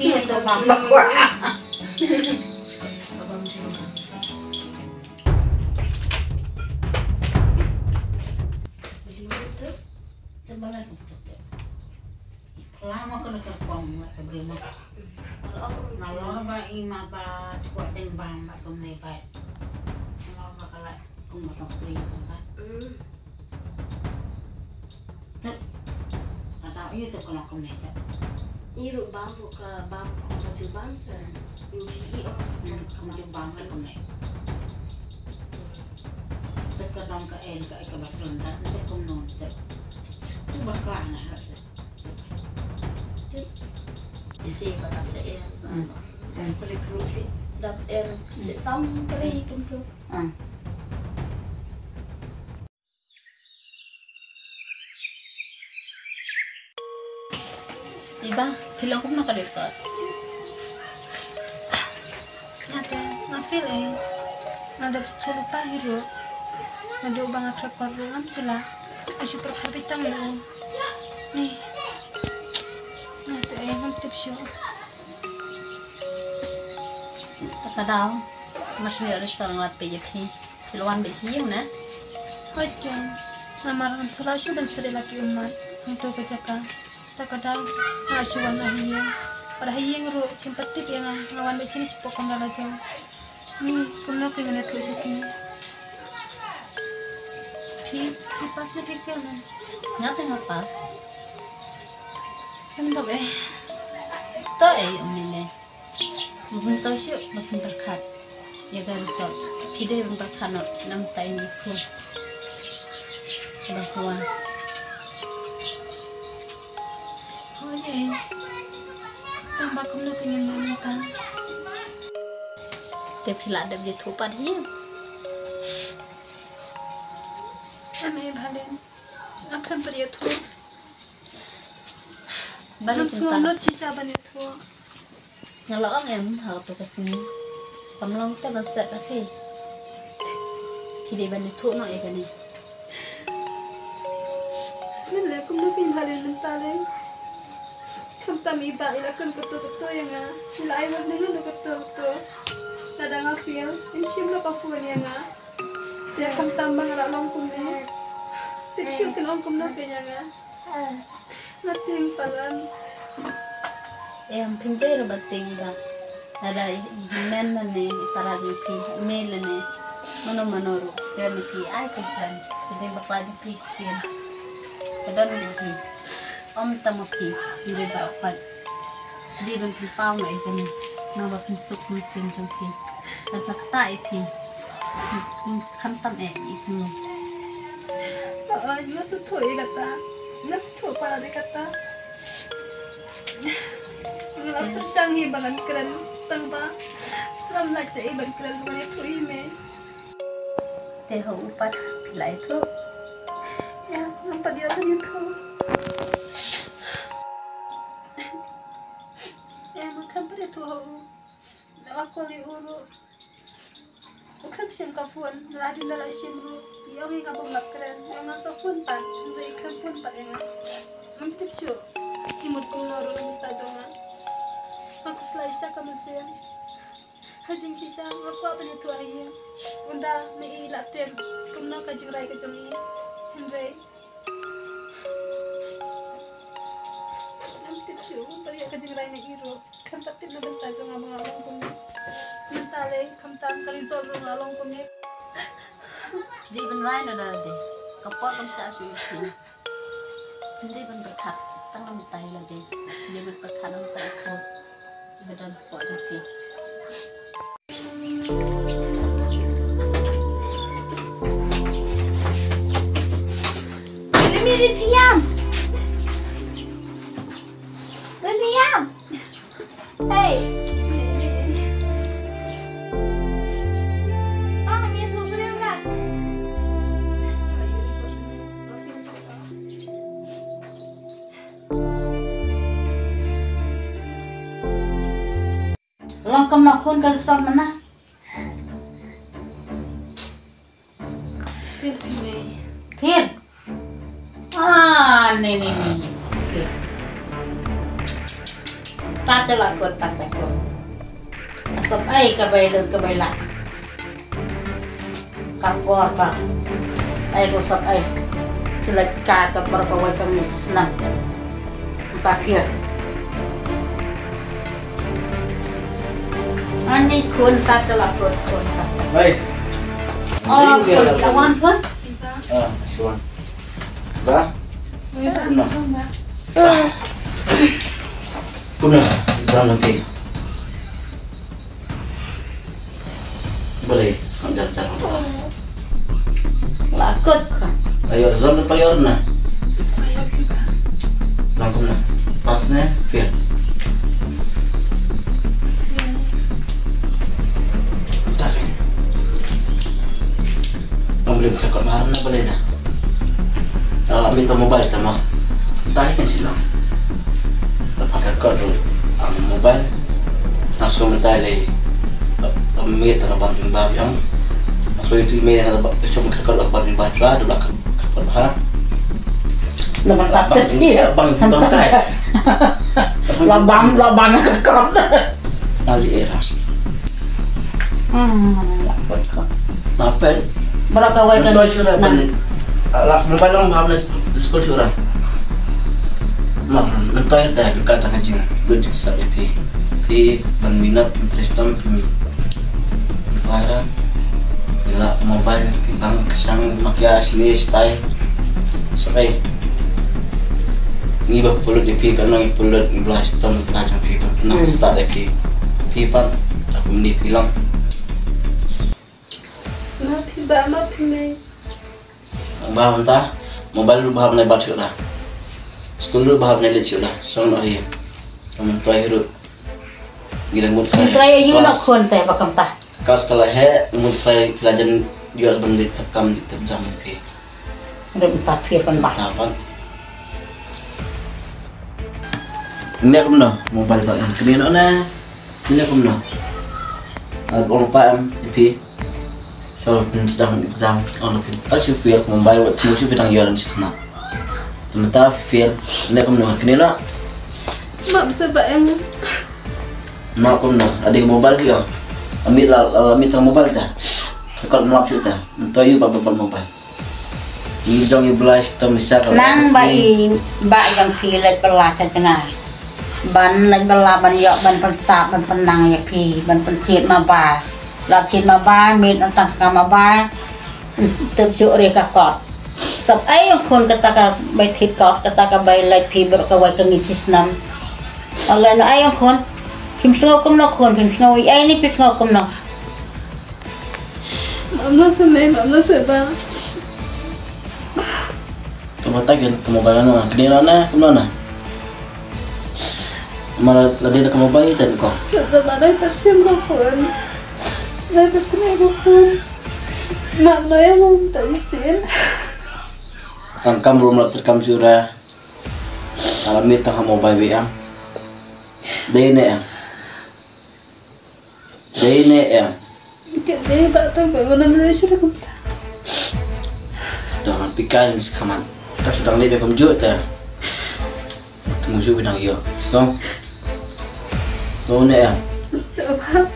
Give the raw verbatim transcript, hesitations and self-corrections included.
Phi to bam ba kwah. Lama kena terpom nak ke beri mak. Nalor ba i ma ba kuat deng bam ba kumne ba. Nalor ba kala kum ba beri ba. Tep. Kata iya tu kena kumne tep. Iru bam ru ka bam kum baju bam sa. Inji i ong ka bam ka baju bam la kumne. Tep ka dong ka en ka ka ba kena tep kumno tep. Tu ba kena ha. Isi ba dap da er. Strict ruh shi dap er shi sam kali kumtu. Iba, phi long kumno ka resort? Nga te, nga feel eh. Nga dap stul pa hiro. Nga dap ba nga trap paru ngam chula. Asu per kapitang lo. Ni. Nga te eh, ngam tip shu. Ka daw, mar shu ïoh result nga la peit ïa phi. Phi la wan beit sha ïing ne? Hooid ken. Namar ngam shu la shu ban sdang la ki ummat. Hangto ka jaka. Ta ka daw, nga la shu wan ha ïing. Bad ha ïing ruh kim pat tip ïa nga, nga wan beit shane shapoh kamra la jong. Ni, kumno phi mane thuh sha ki? Phi, phi pass ne phi fail ne? Nga te nga pass. Em dap eh. To eh, ym lei lei. Bun to shuh ba phin pyrkhat ïa ka result. Phi dei ban pyrkhat noh namar ta ini khu. Ba sa wan. Hooid eh. Tang ba kumno ka ngin ïa mynta. Te phi la dep ïathuh pat hi. Em eh Bhalen. Nga khlem pat ïathuh. Bali. Ngam sngew lut shisha ban ïathuh. Nga la ong em ha kato ka sngi. Kam long te ban set ha phi. Phi dei ban ïathuh noh ïa kane. Mynta kumno phin bha lei mynta lei. Khamtam i bah i la kren kato kato ïa nga. I la ai warning kato kato. Lada nga fail in shim noh ka phone ïa nga. Te khamtam ba nga la long kumne. Te shu kin ong kumno phi ïa nga. Nga tieng palat. Em, phim dei ruh ba tieng i bah. Lada i hynmen lane i para jong phi, i mei lane mano mano ruh, kren ïa phi, ai kren. Ka jingbakla jong phi shisien ka don ïa phi. Ym tang ma phi, hynrei baroh pat. Dei ban pynpaw noh ïa kane. Naba pynsuk mynsiem jong phi. Kan sa ktah ïa phi. Khamtam eh ïa phi. Nga sngewthuh ïa kata. Nga sngewthuh palat ïa kata. Nga la pyrshang hi ba ngan kren tang ba ngam lah te ban kren ba ngan ïathuh ïa me. Te ha u pat phi la ïathuh? Ïa, ngam pat ïoh ban ïathuh. Ïa, ngam pat ïathuh ha u. Nga la call ïa u ruh. U khlem shim ka phone, la dei la shim ruh. I ong ïa nga ba ngam lah kren. Ïa nga sa phone pat, hynrei i khlem phone pat ïa nga. Ngam tip shuh. I mut kumno ruh mynta jong nga. Nga khuslai shisha ka mynsiem. Ha jingshisha nga kwah ban ïathuh ha ïing. Ynda me i la tip kumno ka jingrai ka jong i. Hynrei ngam tip shuh ba ïa ka jingrai me i ruh. Khlem pat tip na bynta jong nga ba nga long kumne. Mynta lei khamtam ka result ruh nga long kumne. Phi dei ban rai na da de. Ka por kam shah shuh ïa phi. Phi dei ban pyrkhat tang na mynta ïa lade. Phi dei ban pyrkhat na mynta ïa ka por ba don hapoh jong phi. Let me read the yam. Let me yam. Hey. Long kumno khun ka result mynta? Phil, phil. Phil. Ah, ne, ne, ne, ne. Phil. Ta te la kut, ta te kut. Sop ai ka bai lun ka bai lak. Ka por ka. Ai ko sop ai. Sila ka ka por ka wai ka ngi snam. Ta kia. Ani khun ta te la kut khun ta. Bai. Oh, khun ta wan khun. Ah, suan. Ba? Kumno? Kumno? Exam na phi. Balei, sngap jar jar. La kut khun. Ayor zam pa yor na. Lang kumno? Pass ne, fail? Ta kan. Ong lim ka kot maram na balei na. Ala mi ta mobile ta ma. Ta kan sila. La pa ka kot ru. Ang mobile. Ang so mentai le. La mi ta ka bam bam yang. Ang so itu me na ba so ka kot la bam bam sa du la ka kot ha. Na mantap te. Bang bang kai. La bam la bam ka kot. Ali era. Hmm, la kut khun. Mapen. Bara ka wai kan. Mentoi sura ban. Ala mobile long bhab na school sura. Ma, mentoi ta ka ta ka jing. Good sa phi. Phi ban minat interest tam phi. Mentoi ra. Phi la mobile phi bang kesang makia sini style. Sabai. Ngi ba pulut di phi kan ngi pulut ngi bla stom ta jang phi kan nang start di phi. Phi pan aku mending phi lang. Ma phi ba ma phi mei. Ba mynta mobile ruh ba hap nai bat shuh da. School ruh ba hap nai leit shuh da. Song noh hi. Ka myntoi hi ruh. Ngi dang mut try. Try ayu na khun te ba kam ta. Kas kala he mut try pelajaran yu as ban leit tap kam leit tap jam phi. Ruh mynta phi pan ba. Mynta pan. Ngi kumno mobile ba ngan kni noh na. Ngi kumno. Ong pa em phi. So phin sdang exam on phi. Tak si fail mobile wat mu si phi tang yor si khmat. Mynta fail. Ngi kumno kni noh. Ma bsa ba em. Ma kumno. Adik mobile phi. Amit la amit tang mobile ta. Kot mlap shu ta. Mynta yu ba ba mobile. Ngi jong i Blai stom ni sa ka. Nang ba i ba jong phi leit bylla sha jngai. Ban leit bylla ban ïoh ban pynstad ban pynnang ïa phi ban pyntied ma ba. Lap tied ma ba mit nang tang ka ma ba. Tep juk re ka kot. Tep ai ong khun kata ka bai tied kot kata ka bai leit phi bro ka wai ka ngi shisnam. Allah na ai ong khun. Phim sngew kumno khun phim sngew i ai ni phi sngew kumno. Mam na se mei, mam na se ba. Tama ta gen tama ba na kene na na kumno na. Mala la de tama ba ita ko. Sa ba dai ta sim ko phone. Dai ta kene ko phone. Mam na ya mam ta isin. Tang kam rum la terkam jura. Ala mi tang ha mobile bi am. Dei ne em. Dei ne em. Ke dei ba ta ba mana mana shi ta kumta. Ta ma pika ni sikaman. Ta sudang dei be kam ju ta. Ta mu ju bidang yo. So. So ne em. Ta ba.